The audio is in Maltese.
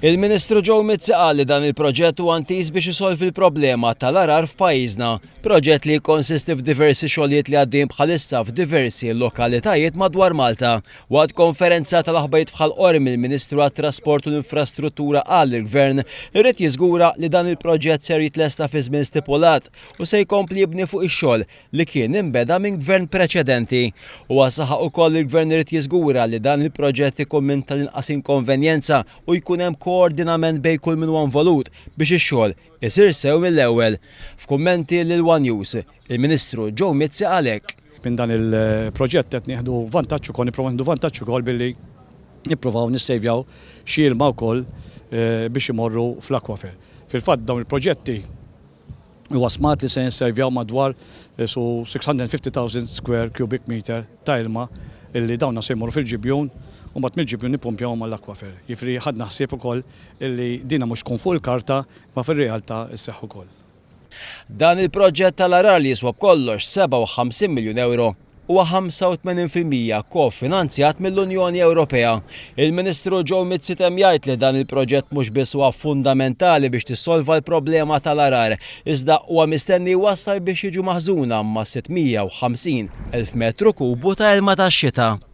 Il-Ministru Joe Mizzi qal li dan il-proġett huwa intiż biex isolvi l-problema tal-għarar f'pajjiżna. Proġett li jikkonsisti f'diversi xogħlijiet li għaddejjin bħalissa f'diversi lokalitajiet madwar Malta. Waqt konferenza tal-aħbarijiet f'Ħal Qormi, il-Ministru għat-Trasport u l-Infrastruttura qal li l-Gvern irid jiżgura li dan il-proġett ser jitlesta fi żmien stipulat u se jkompli jibni fuq ix-xogħol li kien inbeda minn gvern preċedenti. Huwa saħaq ukoll li l-gvern irid jiżgura li dan il-proġett ikun minn tal-inqas inkonvenjenza u jkun hemm koordinament bejn kull min huwa involut biex ix-xogħol isir sew mill-ewwel. F'kummenti lil one News, il-Ministru Joe Mizzi qal hekk. Minn dan il-proġett qed nieħdu vantaġġ ukoll, nipprovaw nieħdu vantaġġ ukoll billi nippruvaw nissejvjaw xi ilma wkoll biex imorru fl-akwafer. Fil-fatt dawn il-proġetti Huwa stmat li se nisservjaw madwar su 650,000 square cubic meter ta' ilma illi dawna se jmorru fil-ġibjun u mbagħad mill-ġibjun nippumpjawhom għall-akwafer. Jiġifieri ħadna ħsieb ukoll illi dina mhux tkun fuq il-karta imma fir-realtà sseħħ ukoll. Dan il-proġett tal-għarar li jiswa b'kollox 57 miljun ewro huwa 85% kofinanzjat mill-Unjoni Ewropea. Il-Ministru Joe Mizzi temm jgħid li dan il-proġett mhux biss huwa fundamentali biex tissolva l-problema tal-għarar, iżda huwa mistenni jwassal biex jiġu maħżuna ma' 650,000 metru kubu ta' ilma tax-xita.